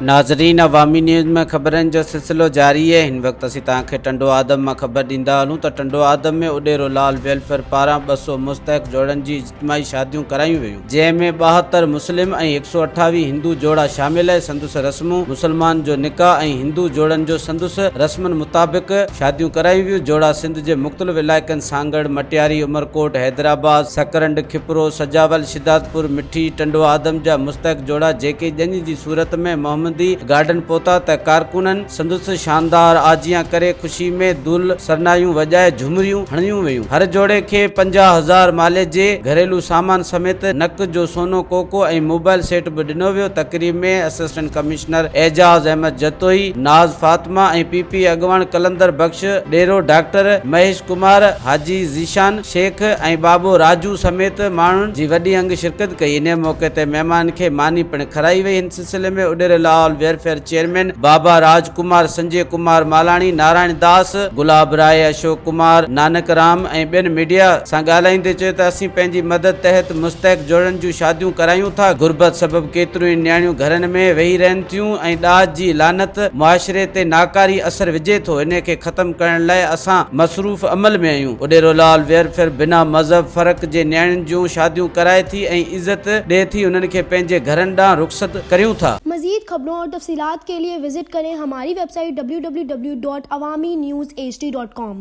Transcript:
ناظرين عوامي نيوز ۾ خبرن جو سلسلو جاري اهي هن وقت اسين توهان کي ٽنڊو آدم مان خبر ڏيندا هلون ته ٽنڊو آدم ۾ اڏيرو لال ويلفيئر پاران 200 مستحق جوڙن جي اجتماعي شاديون ڪرايون ويون جنهن ۾ 72 مسلم ۽ 128 هندو جوڙا شامل اهي سندس رسمون مسلمان جو نڪاح ۽ هندو جوڙن جو سندس رسمن مطابق شاديون ڪرايون ويون، جوڙا سنڌ جي مختلف علائقن سانگهڙ، مٽياري، عمرڪوٽ، حيدرآباد، سڪرنڊ، کپرو، سجاول، شھدادپور، مٺي، ٽنڊو آدم جا مستحق جوڙا جيڪي ڄڃ جي صورت ۾ محمدي گارڊن پهتا ته ڪارڪنن سندس شاندار آجيان ڪري خوشي ۾ دول سرنايون وڄائي جهمريون هڻيون ويون. هر جوڙي کي 50 هزار ماليت جي گهريلو سامان سميت نڪ جو سونو ڪوڪو ۽ موبائل سيٽ به ڏنو ويو. تقريب ۾ assistant commissioner Ejaz Ahmed Jatoi, Naz Fatima ۽ P P اڳواڻ قلندر بخش ڏيرو، ڊاڪٽر مهيش ڪمار، حاجي ذيشان شيخ ۽ بابو راجو سميت ماڻهن جي وڏي انگ شرڪت ڪئي. انهي موقعي تي مهمانن کي ماني پڻ کارائي وئي. هن سلسلي ۾ اڏيري لال ويلفيئر چيئرمين بابا راج ڪمار، سنجي ڪمار مالاڻي، نارائڻ داس، گلاب راء، اشوڪ ڪمار، نانڪ رام ۽ ٻين ميڊيا سان ڳالهائيندي چيو ته اسين پنهنجي مدد تحت مستحق جوڙن جون شاديون ڪرايون ٿا، غربت سبب ڪيتريون ئي نياڻيون گهرن ۾ ويهي رهن ٿيون ۽ ڏاج جي لعنت معاشري تي ناڪاري اثر وجهي ٿو، انهي کي ختم ڪرڻ لاء اسان مصروف عمل ۾ آهيون. اڏيرو لال ويلفيئر بنا مذهب فرق جي نياڻين جون شاديون ڪرائي ٿي ۽ عزت ڏئي ٿي، انهن کي پنهنجي گهرن ڏانهن رخصت ڪريون ٿا. مزيد خبرون اور تفصيلات کے لئے وزٽ ڪرين ھماري web site www.awamiNewsHD.com.